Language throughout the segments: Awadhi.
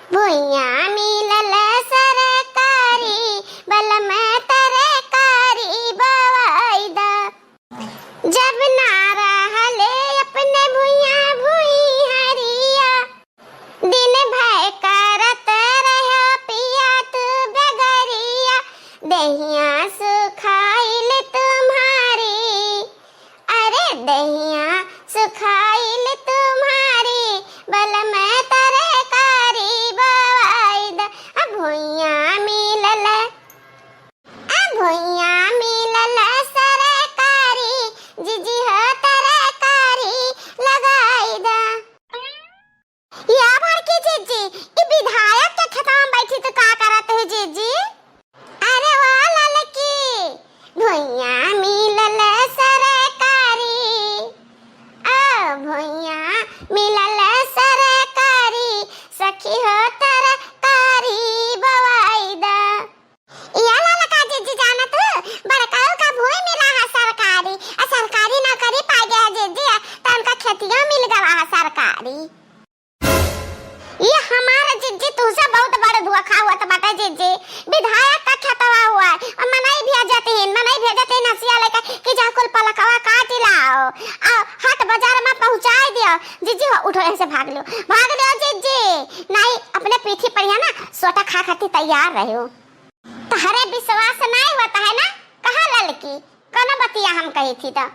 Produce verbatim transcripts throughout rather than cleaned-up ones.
भुइयाँ मिलल सरकारी, बलम तरकारी बवाई दा। जब ना रहले अपने भुइयाँ भुइहरिया, दिन भर करत रहो पिया तू बेगरिया, देहिया सुखाइल तुम्हारी, अरे देहिया सुखाइल तुम्हारी, बलम तरकारी बवाई द। अब भुइयाँ मिलल, अब भुइयाँ मिलल सरकारी, जिजी हो तरकारी लगाई द। या बड़की जिज्जी, ई विधायक के खेतवा में बैठी तू का करत है जिज्जी? अरे वाह ललकी, भुइयाँ मिलल सरकारी, ओ भुइयाँ मिलल सरकारी, सखी हो तरकारी बवाई द। या ललका जिज्जी जानत हू, बड़काऊ का भुई मिला है सरकारी, आ सरकारी नौकरी पाइ गया जिज्जी, त उनका खेतियो मिल गवा है सरकारी। ये हमार जिज्जी तुहसे बहुत बड़ धोखा हुआ त बाटे जिज्जी। विधायक का खेतवा हुआ है, और मनई भेजत हिन, मनई भेजत हिन हसिया लेके कि जा कुल पलकवा काटि लाओ, आ हाट बाजार में पहुँचाइ दियो। जिज्जी हो उठो, यहाँ से भाग लियो, भाग लियो जिज्जी, नहीं अपने पीठी पर यहाँ ना सोटा खा खातिर तैयार रहो। तहरे विश्वास नाहीं होत है ना, कहा ललकी, कौनो बतिया हम कही थी तो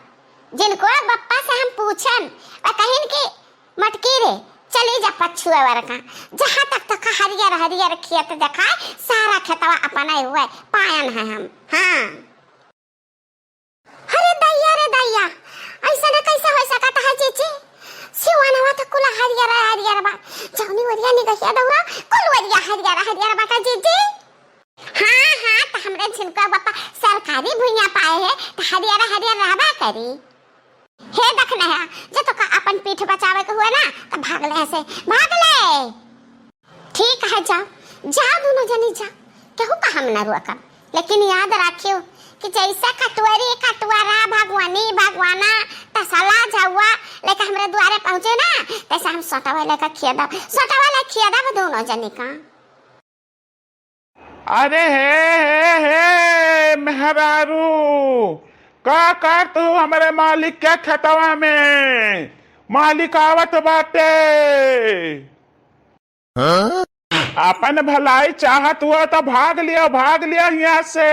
जिनको बप्पा से हम पूछन, वे कहिन कि मटकी रे, चली जा पछुआ वर का, जहाँ तक तक हरियर हरियर खेत देखाए, सारा खेतवा अपने हुए पायन है हम। हाँ। अरे दैया रे दैया, ऐसा ना कैसे हो सकत है जीजी? सिवानवा तो कुला हरियर हरियर बा, जौनी वरिया निगहिया दौरा, कुल वरिया हरियर हरियर बाटे जीजी। हाँ, हाँ, त हमरे झिनका बापा सरकारी भुइयां पाए है, त हरियर हरियर रहबा करी। हे दखनहा, जे तोका अपन पीठ बचावे के हुए ना, त भाग ले ऐसे, भाग ले। ठीक है, जाओ, जाओ दोनों जनी जाओ, केहू का हम ना रोकब, लेकिन याद राखियो कि जैसे कटुअरी, कटुअरा, भगवानी, भगवाना, तसला, झउआ लेके हमरे दुआरे पहुँचे ना, तैसे हम सोटवा लेके खिया दब, सोटवा लेके खिया दब दोनों जनी का। अरे हे, हे, हे, मेहरारू, का कर तू हमरे मालिक के खेतवा में? मालिक आवत बाटे। हाँ? अपन भलाई चाहत हुआ तो भाग लिया, भाग लिया हियाँ से।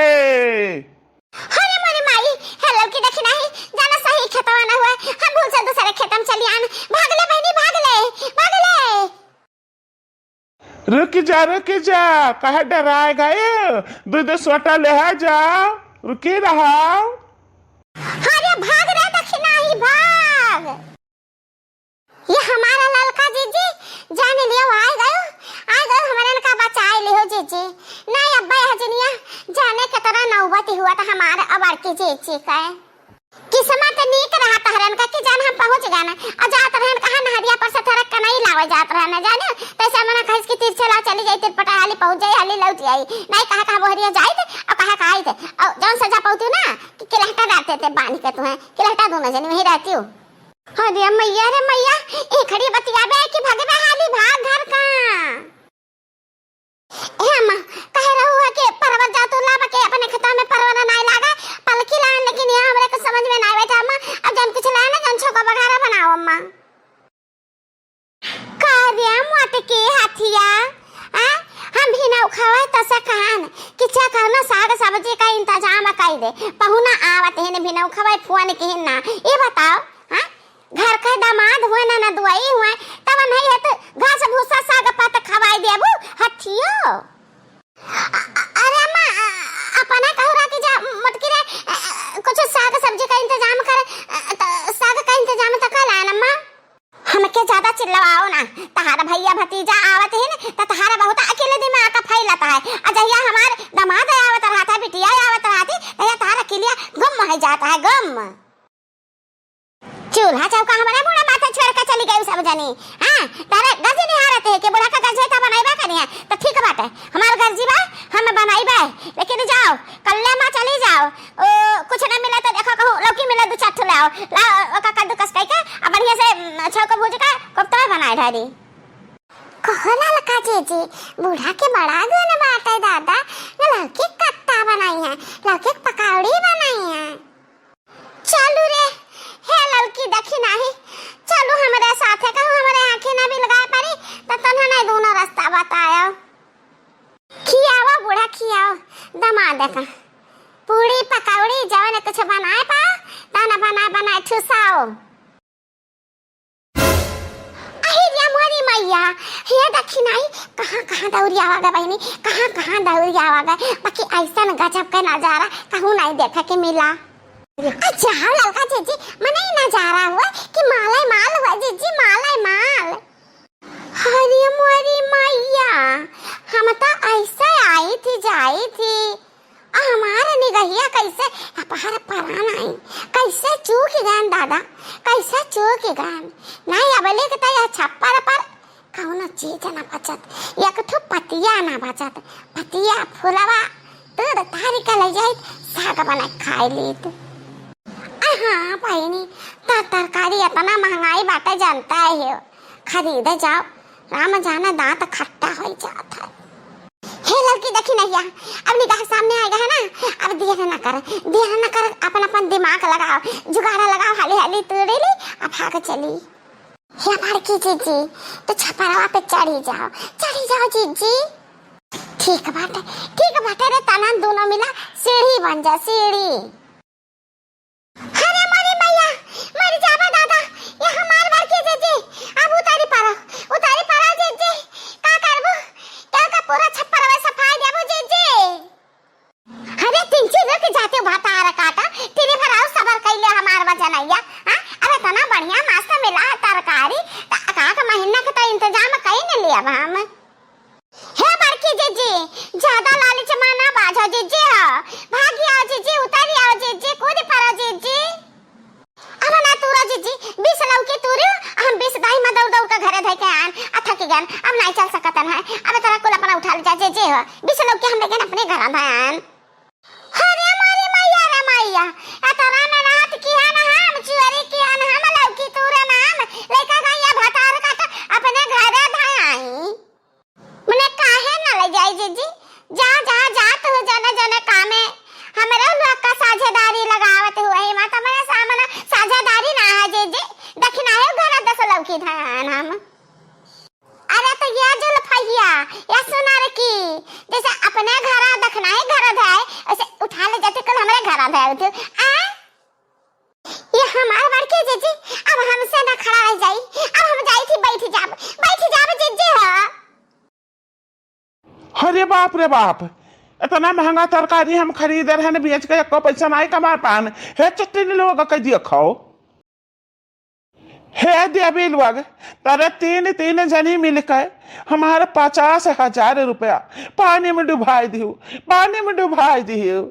अरे मोरे माई, हे लड़की देखी नहीं, जाना सही खेतवा ना हुआ, हम भूल से दूसरे खेत में चली आन। भाग ले बहनी, भाग ले, भाग ले। रुक जा, रुक जा, काहे डराए गए? दो दो सोटा लेहा जा, रुकी रहा। अरे भाग रे दखिनाही, भाग। ये हमारा ललका जीजी, जाने लियो, आए गयो, आए गयो, हमरन का बचाए लियो जीजी। नहीं अब्बा, यह जनिया जाने कितना नौबत हुआ था हमारे अबड़ की जीजी का। किस्मत नीक रहा तहरन का कि जान हम पहुँच गए ना। आ जात रहन कहाँ नहरिया पर से थोड़ा कनई लावे जात रहन, जाने? तैसे मना कहिस कि तिरछे लाओ चली जाई, तिरपटा हाली पहुँच जाई, हाली लौट जाई। नहीं कहा कहा बोहरिया जाई थे, और कहा कहा आई थे। और जौन सजा पाती ना कि किलहटा डालते थे बांध के तुम्हें, किलहटा दोनों जनी वहीं रहती हो। अरे मैया रे मैया, ए खड़ी बतियाबे कि भगबे हाली भाग घर का। ए अम्मा, कहे रहू है कि परवर जा तू लाबा के अपने खेतवा में परवर नाय लागा, पलकी लान, लेकिन ये हमरे के समझ में नाय बैठा अम्मा। अब जौन कुछ लाए ना, जौन छौका बघारा बनाओ अम्मा। का रे मोटकी हथिया, आ? हम भिनौखवा तसे कहन कि चा कौनो साग सब्जी का इंतजाम कई दे, पहुना आवत हिन, भिनौखवा फोन किहिन ना। ये बताओ, हाँ? घर के दामाद हुए, ननदुआई हुए, तब नहीं है तो घास भूसा साग पात खवाई देबू हथियो। अ-, अ-, अरे अम्मा, अ-, अपना कहू रहा कि जा मोटकी रे, अ, अ, कुछ साग सब्जी का इंतजाम कर, अ, त साग का इंतजाम त कर लान अम्मा। हमके ज्यादा चिल्लवाओ ना, तहार भैया भतीजा आवत हिन, त तहार बहुत अकिल दिमाग का फैलत है। आ जहिया हमार दामाद आवत रहत है, बिटिया आवत रहती, तहिया तहार अकिलिया गुम हो जात है, गुम। चूल्हा चौका हमारे बूढ़ा माथे छोड़ के चली गई सब जनी। हाँ, तारे गज निहारत है कि बूढ़ा का गज है तो बनाइबा करिया, तो ठीक बाटे, हमार गरजी बा, हम बनाइबा, लेकिन जाओ, कल्ले माँ चली जाओ, ओ, कुछ ना मिले तो देखो कहूँ लौकी मिले दो चार ठो लाओ, लाओ, ओका कद्दूकस कई के, आ बढ़िया से, उम, छौका भूज के कोफ्ता बनाए डाली। कहो ना का जीजी, बूढ़ा के बड़ा गुण बाटे दादा, लौकी के कत्ता बनाई है, लौकी के पकौड़ी बनाई है। चलू रे, हे ललकी देखी नाही, चलू हमरे साथे, कहूँ हमरे आँखी ना बिलगाए पड़ी, त तन्हा नहीं दूनो रास्ता बतायो। खियावा बूढ़ा खियावा, दमाद का पूड़ी पकौड़ी जवन कुछ बनाए पाओ, तन बनाए बनाए ठुसाओ। अहि रे मोरी मैया, हे देखी नाही, कहाँ कहाँ दौरी आवा गए बहिनी, कहाँ कहाँ दौरी आवा गए। बाकी ऐसन गजब के नजारा कहूँ नहीं देखे के मिला। अच्छा, ललका जीजी, मने ई नजारा हुआ कि माले माल हुआ जीजी, माले माल। अरे मोरी मैया, हम तो ऐसे आई थी, जाई थी, आ हमार निगहिया कैसे अपहर परान आई, कैसे चूक गन दादा, कैसे चूक गन। नहीं, अबले के तो यह छप्पर पर कौनो चीज ना बचत, एक ठो पतिया ना बचत, पतिया फुलवा तोड़ तारी के ले जाइत, साग बना खाए लीत। आ हाँ बहिनी, त तरकारी इतना महंगाई बाटे जानता है हो, खरीदे जाओ, राम जाने दांत खट्टा हो जात है। हे ललकी देखी नैया, अब निगाह सामने आएगा है ना, अब देर न कर, देर न कर, अपन अपन दिमाग लगाओ, जुगाड़ लगाओ, हाली हाली तोड़ी ली, अब भाग चली। हे बड़की जीजी, तो छपरवा पे चढ़ी जाओ, चढ़ी जाओ जीजी। ठीक बाटे, ठीक बाटे रे, तनन दोनों मिला सीढ़ी बन जा, सीढ़ी। अरे मोरी मैया, मर जाबा दादा, ये हमार बड़की जीजी, अब उतारी पड़ो, उतारी पड़ो जीजी, का करबू? क्या का पूरा छप्परवा सफाई देबू जीजी? अरे तिनची रुक जाते भतार काटा, तेरे भर आओ सबर कैले हमार वजनैया, हाँ? अरे इतना बढ़िया मस्त मिला है तरकारी, त का का महीना के तो इंतजाम कई न लिया हम। हे बड़की जीजी, ज्यादा लालच में ना बाझो जीजी हो। भागी आओ जीजी, उतारी आओ जीजी, कूद पड़ो जीजी। अब ना तूरा जीजी, बीस लौकी तूरी, हम बीस दाई में दौड़ दौड़ के घरे धइ के आन, आ थक गन, अब नहीं चल सकतन है। अब तोरा कुल अपना उठा ले जा जीजी हो, बीस लौकी हम लेकिन अपने घर धइ आन। अरे मारी मैया रे मैया, आ तोरा में रात की है ना हम चुअरी की है ना हम लौकी तूरे ना हम, लइका गइया भतार काट अपने घरे धइ आई। मने काहे ना ले जाई जीजी? जा, जा, जा, तू जने, जने कामे। हमरे लोग का साझेदारी लगावत हुए ही मत, हमरे सामने साझेदारी ना है जीजी। दखिनाए घर दस लौकी धयान हम। अरे तो ये जुल्फैया, ये सुनर की, जैसे अपने घर दखिनाए घर धय, ऐसे उठा ले जाते कल हमरे घर धय तू। आ? ये हमार बड़की जीजी, अब हमसे ना खड़ा रह जाई, अब हम जाई थी बैठ जाब, बैठ जाब जीजी हो। अरे बाप रे बाप, इतना महंगा तरकारी हम खरीद रहे हैं, बेच के एको पैसा नहीं कमा पान। हे चुट्टी लोग के दियो खाओ। हे देवी लोग, तारे तीन, तीन जनी मिलके हमारे पचास हजार रुपया पानी में डुबाई दियो, पानी में डुबाई दियो।